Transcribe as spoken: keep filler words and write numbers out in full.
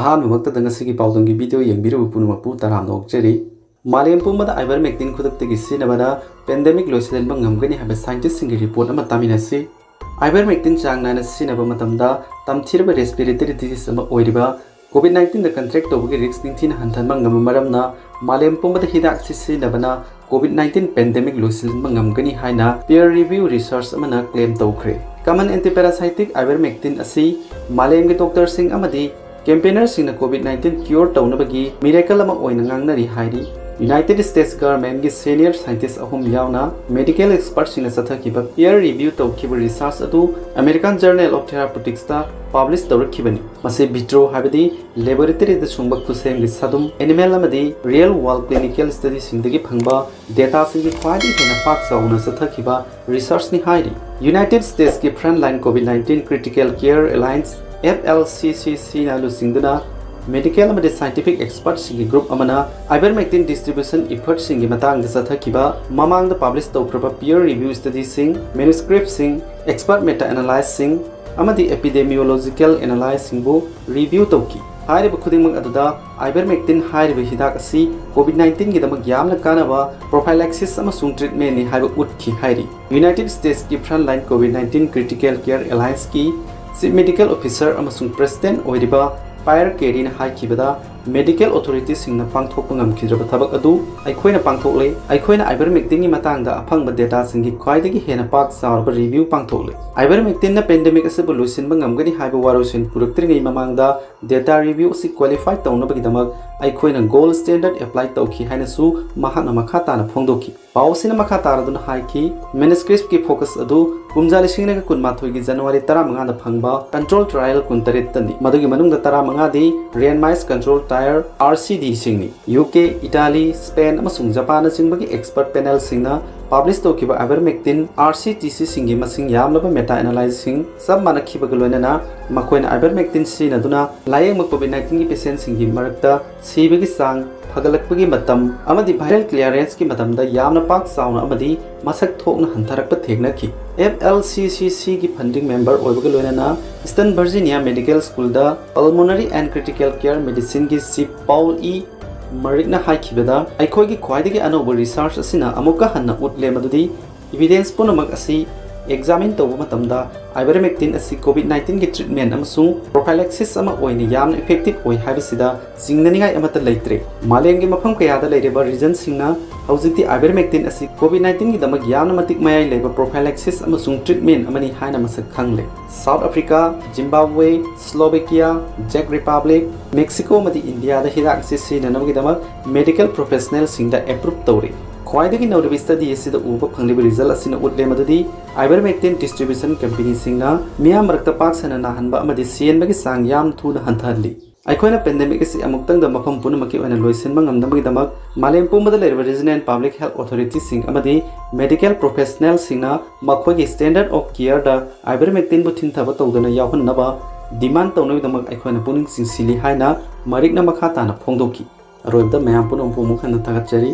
ꯑꯍꯥꯟꯕꯃꯛꯇꯗ ꯉꯁꯤꯒꯤ ꯄꯥꯎꯗꯝꯒꯤ video ꯌꯦꯡꯕꯤꯔꯤꯕ ꯄꯨꯝꯅꯃꯛꯄꯨ ꯇꯔꯥꯝꯅ ꯑꯣꯛꯆꯔꯤ꯫ ꯃꯥꯂꯦꯝ ꯄꯨꯝꯕꯗ ivermectin ꯈꯨꯗꯛꯇꯒꯤ ꯁꯤꯖꯤꯟꯅꯕꯅ pandemic ꯂꯣꯏꯁꯤꯜꯍꯟꯕ ꯉꯝꯒꯅꯤ ꯍꯥꯏꯕ scientistꯁꯤꯡꯒꯤ report ꯑꯃ ꯇꯥꯃꯤꯟꯅꯁꯤ꯫ Ivermectin ꯆꯥꯡ ꯅꯥꯏꯅ ꯁꯤꯖꯤꯟꯅꯕ ꯃꯇꯝꯗ ꯇꯝꯊꯤꯔꯕ respiratory disease ꯑꯃ ꯑꯣꯏꯔꯤꯕ COVID nineteenꯗ contract ꯇꯧꯕꯒꯤ risk ꯅꯤꯡꯊꯤꯅ ꯍꯟꯊꯍꯟꯕ ꯉꯝꯕ ꯃꯔꯝꯅ ꯃꯥꯂꯦꯝ ꯄꯨꯝꯕꯗ ꯍꯤꯗꯥꯛꯁꯤ ꯁꯤꯖꯤꯟꯅꯕꯅ COVID nineteen pandemic ꯂꯣꯏꯁꯤꯟꯕ ꯉꯝꯒꯅꯤ ꯍꯥꯏꯅ peer review research ꯑꯃꯅ claim ꯇꯧꯈ꯭ꯔꯦ꯫ Common antiparasitic ivermectin ꯑꯁꯤ ꯃꯥꯂꯦꯝꯒꯤ doctorꯁꯤꯡ ꯑꯃꯗꯤ campaignerꯁꯤꯡꯅ COVID nineteen cure ꯇꯧꯅꯕꯒꯤ miracle ꯑꯃ ꯑꯣꯏꯅ ꯉꯥꯡꯅꯔꯤ ꯍꯥꯏꯔꯤ꯫ United States governmentꯀꯤ senior scientist ꯑꯍꯨꯝ ꯌꯥꯎꯅ medical expertꯁꯤꯡꯅ ꯆꯠꯊꯈꯤꯕ peer review ꯇꯧꯈꯤꯕ research ꯑꯗꯨ American Journal of Therapeuticsꯇ publish ꯇꯧꯔꯛꯈꯤꯕꯅꯤ꯫ ꯃꯁꯤ vitro ꯍꯥꯏꯕꯗꯤ laboratoryꯗ ꯁꯨꯡꯕ ꯈꯨꯠꯁꯦꯝꯒꯤ ꯁꯥꯗꯨꯝ, animal ꯑꯃꯗꯤ real world clinical studyꯁꯤꯡꯗꯒꯤ ꯐꯪꯕ dataꯁꯤꯡꯒꯤ ꯈ꯭ꯋꯥꯏꯗꯒꯤ ꯍꯦꯟꯅ ꯄꯥꯛ ꯆꯥꯎꯅ ꯆꯠꯊꯈꯤꯕ researchꯅꯤ ꯍꯥꯏꯔꯤ꯫ United Statesꯀꯤ Frontline COVID nineteen Critical Care Alliance, FLCCCꯅ ꯂꯨꯆꯤꯡꯗꯨꯅ medical ꯑꯃꯗꯤ scientific expertꯁꯤꯡꯒꯤ group ꯑꯃꯅ ivermectin distribution effortꯁꯤꯡꯒꯤ ꯃꯇꯥꯡꯗ ꯆꯠꯊꯈꯤꯕ ꯃꯃꯥꯡꯗ publish ꯇꯧꯈ꯭ꯔꯕ peer review studyꯁꯤꯡ, manuscriptꯁꯤꯡ, expert meta analysisꯁꯤꯡ ꯑꯃꯗꯤ epidemiological analysisꯁꯤꯡꯕꯨ review ꯇꯧꯈꯤ꯫ ꯍꯥꯏꯔꯤꯕ ꯈꯨꯗꯤꯡꯃꯛ ꯑꯗꯨꯗ ivermectin ꯍꯥꯏꯔꯤꯕ ꯍꯤꯗꯥꯛ ꯑꯁꯤ COVID nineteenꯒꯤꯗꯃꯛ ꯌꯥꯝꯅ ꯀꯥꯟꯅꯕ prophylaxis ꯑꯃꯁꯨꯡ treatmentꯅꯤ ꯍꯥꯏꯕ ꯎꯠꯈꯤ ꯍꯥꯏꯔꯤ꯫ United Statesꯀꯤ Frontline COVID nineteen Critical Care Allianceꯀꯤ Chief Medical Officer ꯑꯃꯁꯨꯡ President ꯑꯣꯏꯔꯤꯕ Pierre Careyꯅ ꯍꯥꯏꯈꯤꯕꯗ, medical authorityꯁꯤꯡꯅ ꯄꯥꯡꯊꯣꯛꯄ ꯉꯝꯈꯤꯗ꯭ꯔꯕ ꯊꯕꯛ ꯑꯗꯨ ꯑꯩꯈꯣꯏꯅ ꯄꯥꯡꯊꯣꯛꯂꯦ꯫ ꯑꯩꯈꯣꯏꯅ ivermectinꯒꯤ ꯃꯇꯥꯡꯗ ꯑꯐꯪꯕ dataꯁꯤꯡꯒꯤ ꯈ꯭ꯋꯥꯏꯗꯒꯤ ꯍꯦꯟꯅ ꯄꯥꯛ ꯆꯥꯎꯔꯕ review ꯄꯥꯡꯊꯣꯛꯂꯦ꯫ Ivermectinꯅ pandemic ꯑꯁꯤꯕꯨ ꯂꯣꯏꯁꯤꯟꯕ ꯉꯝꯒꯅꯤ ꯍꯥꯏꯕ ꯋꯥꯔꯣꯏꯁꯤꯟ ꯄꯨꯔꯛꯇ꯭ꯔꯤꯉꯩ ꯃꯃꯥꯡꯗ data review ꯑꯁꯤ qualify ꯇꯧꯅꯕꯒꯤꯗꯃꯛ ꯑꯩꯈꯣꯏꯅ gold standard apply ꯇꯧꯈꯤ ꯍꯥꯏꯅꯁꯨ ꯃꯍꯥꯛꯅ ꯃꯈꯥ ꯇꯥꯅ ꯐꯣꯡꯗꯣꯛꯈꯤ꯫ ꯄꯥꯎ ꯑꯁꯤꯅ ꯃꯈꯥ ꯇꯥꯔꯗꯨꯅ ꯍꯥꯏꯈꯤ, manuscriptꯀꯤ focus ꯑꯗꯨ ꯀꯨꯝꯖꯥ ꯂꯤꯁꯤꯡ ꯑꯅꯤꯒ ꯀꯨꯟꯃꯥꯊꯣꯏꯒꯤ January ꯇꯔꯥꯃꯉꯥꯗ ꯐꯪꯕ control trial ꯀꯨꯟꯇꯔꯦꯠꯇꯅꯤ꯫ ꯃꯗꯨꯒꯤ ꯃꯅꯨꯡꯗ ꯇꯔꯥꯃꯉꯥꯗꯤ randomized control trial, RCTꯁꯤꯡꯅꯤ꯫ UK, Italy, Spain ꯑꯃꯁꯨꯡ Japanꯅꯆꯤꯡꯕꯒꯤ expert panelꯁꯤꯡꯅ ꯄꯕ꯭ꯂꯤꯁ ꯇꯧꯈꯤꯕ ꯑꯥꯏꯕꯔꯃꯦꯛꯇꯤꯟ ꯑꯥꯔ ꯁꯤ ꯇꯤ ꯁꯤꯁꯤꯡꯒꯤ ꯃꯁꯤꯡ ꯌꯥꯝꯂꯕ ꯃꯦꯇꯥ ꯑꯦꯅꯥꯂꯥꯏꯁꯤꯁꯁꯤꯡ ꯆꯞ ꯃꯥꯟꯅꯈꯤꯕꯒ ꯂꯣꯏꯅꯅ ꯃꯈꯣꯏꯅ ꯑꯥꯏꯕꯔꯃꯦꯛꯇꯤꯟ ꯁꯤꯖꯤꯟꯅꯗꯨꯅ ꯂꯥꯌꯦꯡꯕ ꯀꯣꯚꯤꯗ ꯅꯥꯏꯟꯇꯤꯟꯒꯤ ꯄꯦꯁꯦꯟꯁꯤꯡꯒꯤ ꯃꯔꯛꯇ ꯁꯤꯕꯒꯤ ꯆꯥꯡ ꯐꯒꯠꯂꯛꯄꯒꯤ ꯃꯇꯝ ꯑꯃꯗꯤ ꯚꯥꯏꯔꯦꯜ ꯀ꯭ꯂꯤꯌꯥꯔꯦꯟꯁꯀꯤ ꯃꯇꯝꯗ ꯌꯥꯝꯅ ꯄꯥꯛ ꯆꯥꯎꯅ ꯑꯃꯗꯤ ꯃꯁꯛ ꯊꯣꯛꯅ ꯍꯟꯊꯔꯛꯄ ꯊꯦꯡꯅꯈꯤ꯫ ꯑꯦꯐ ꯑꯦꯜ ꯁꯤ ꯁꯤ ꯁꯤꯒꯤ ꯐꯟꯗꯤꯡ ꯃꯦꯝꯕꯔ ꯑꯣꯏꯕꯒ ꯂꯣꯏꯅꯅ ꯏꯁꯇꯔꯟ ꯚꯔꯖꯤꯅꯤꯌꯥ ꯃꯦꯗꯤꯀꯦꯜ ꯁ꯭ꯀꯨꯜꯗ ꯄꯜꯃꯣꯅꯔꯤ and critical care ꯃꯦꯗꯤꯁꯤꯟꯒꯤ chief ꯄꯥꯎꯜ E ꯃꯔꯤꯛꯅ ꯍꯥꯏꯈꯤꯕꯗ, ꯑꯩꯈꯣꯏꯒꯤ ꯈ꯭ꯋꯥꯏꯗꯒꯤ ꯑꯅꯧꯕ ꯔꯤꯁꯔꯆ ꯑꯁꯤꯅ ꯑꯃꯨꯛꯀ ꯍꯟꯅ ꯎꯠꯂꯦ ꯃꯗꯨꯗꯤ ꯏꯚꯤꯗꯦꯟꯁ ꯄꯨꯝꯅꯃꯛ ꯑꯁꯤ ꯑꯦꯛꯖꯥꯃꯤꯟ ꯇꯧꯕ ꯃꯇꯝꯗ ꯑꯥꯏꯕꯔꯃꯦꯛꯇꯤꯟ ꯑꯁꯤ ꯀꯣꯚꯤꯗ ꯅꯥꯏꯟꯇꯤꯟꯒꯤ ꯇ꯭ꯔꯤꯠꯃꯦꯟ ꯑꯃꯁꯨꯡ ꯄ꯭ꯔꯣꯐꯥꯏꯂꯦꯛꯁꯤꯁ ꯑꯃ ꯑꯣꯏꯅ ꯌꯥꯝꯅ ꯏꯐꯦꯛꯇꯤꯚ ꯑꯣꯏ ꯍꯥꯏꯕꯁꯤꯗ ꯆꯤꯡꯅꯅꯤꯡꯉꯥꯏ ꯑꯃꯠꯇ ꯂꯩꯇ꯭ꯔꯦ꯫ ꯃꯥꯂꯦꯝꯒꯤ ꯃꯐꯝ ꯀꯌꯥꯗ ꯂꯩꯔꯤꯕ ꯔꯤꯖꯟꯁꯤꯡꯅ ꯍꯧꯖꯤꯛꯇꯤ ꯑꯥꯏꯕꯔꯃꯦꯛꯇꯤꯟ ꯑꯁꯤ ꯀꯣꯚꯤꯗ ꯅꯥꯏꯟꯇꯤꯟꯒꯤꯗꯃꯛ ꯌꯥꯝꯅ ꯃꯇꯤꯛ ꯃꯌꯥꯏ ꯂꯩꯕ ꯄ꯭ꯔꯣꯐꯥꯏꯂꯦꯛꯁꯤꯁ ꯑꯃꯁꯨꯡ ꯇ꯭ꯔꯤꯠꯃꯦꯟ ꯑꯃꯅꯤ ꯍꯥꯏꯅ ꯃꯁꯛ ꯈꯪꯂꯦ꯫ ꯁꯥꯎꯠ ꯑꯐ꯭ꯔꯤꯀꯥ, ꯖꯤꯝꯕꯥꯕ꯭ꯋꯦ, ꯁ꯭ꯂꯣꯚꯦꯀꯤꯌꯥ, ꯖꯦꯛ ꯔꯤꯄꯕ꯭ꯂꯤꯛ, ꯃꯦꯛꯁꯤꯀꯣ ꯑꯃꯗꯤ ꯏꯟꯗꯤꯌꯥꯗ ꯍꯤꯗꯥꯛ ꯑꯁꯤ ꯁꯤꯖꯤꯟꯅꯅꯕꯒꯤꯗꯃꯛ ꯃꯦꯗꯤꯀꯦꯜ ꯄ꯭ꯔꯣꯐꯦꯁꯅꯦꯜꯁꯤꯡꯗ ꯑꯦꯄ꯭ꯔꯨꯞ ꯇꯧꯔꯤ꯫ ꯈ꯭ꯋꯥꯏꯗꯒꯤ ꯅꯧꯔꯤꯕ ꯁ꯭ꯇꯗꯤ ꯑꯁꯤꯗ ꯎꯕ ꯐꯪꯂꯤꯕ ꯔꯤꯖꯜ ꯑꯁꯤꯅ ꯎꯠꯂꯦ ꯃꯗꯨꯗꯤ ꯑꯥꯏꯕꯔꯃꯦꯛꯇꯤꯟ ꯗꯤꯁꯇ꯭ꯔꯤꯕ꯭ꯌꯨꯁꯟ ꯀꯝꯄꯦꯅꯤꯁꯤꯡꯅ ꯃꯤꯌꯥꯝ ꯃꯔꯛꯇ ꯄꯥꯛ ꯁꯟꯅ ꯅꯥꯍꯟꯕ ꯑꯃꯗꯤ ꯁꯤꯍꯟꯕꯒꯤ ꯆꯥꯡ ꯌꯥꯝꯅ ꯊꯨꯅ ꯍꯟꯊꯍꯜꯂꯤ꯫ ꯑꯩꯈꯣꯏꯅ ꯄꯦꯟꯗꯦꯃꯤꯛ ꯑꯁꯤ ꯑꯃꯨꯛꯇꯪꯗ ꯃꯐꯝ ꯄꯨꯝꯅꯃꯛꯀꯤ ꯑꯣꯏꯅ ꯂꯣꯏꯁꯤꯟꯕ ꯉꯝꯅꯕꯒꯤꯗꯃꯛ ꯃꯥꯂꯦꯝ ꯄꯨꯝꯕꯗ ꯂꯩꯔꯤꯕ ꯔꯤꯖꯅꯦꯜ ꯄꯕ꯭ꯂꯤꯛ ꯍꯦꯜꯊ ꯑꯣꯊꯣꯔꯤꯇꯤꯁꯤꯡ ꯑꯃꯗꯤ ꯃꯦꯗꯤꯀꯦꯜ ꯄ꯭ꯔꯣꯐꯦꯁꯅꯦꯜꯁꯤꯡꯅ ꯃꯈꯣꯏꯒꯤ ꯁ꯭ꯇꯦꯟꯗꯔꯗ ꯑꯣꯐ ꯀꯤꯌꯔꯗ ꯑꯥꯏꯕꯔꯃꯦꯛꯇꯤꯟꯕꯨ ꯊꯤꯟꯊꯕ ꯇꯧꯗꯅ ꯌꯥꯎꯍꯟꯅꯕ ꯗꯤꯃꯥꯟꯗ ꯇꯧꯅꯕꯒꯤꯗꯃꯛ ꯑꯩꯈꯣꯏꯅ ꯄꯨꯛꯅꯤꯡ ꯆꯤꯡꯁꯤꯜꯂꯤ ꯍꯥꯏꯅ ꯃꯔꯤꯛꯅ ꯃꯈꯥ ꯇꯥꯅ ꯐꯣꯡꯗꯣꯛꯈꯤ꯫ ꯑꯔꯣꯏꯕꯗ ꯃꯌꯥꯝ ꯄꯨꯝꯅꯃꯛꯄꯨ ꯑꯃꯨꯛ ꯍꯟꯅ ꯊꯥꯒꯠꯆꯔꯤ꯫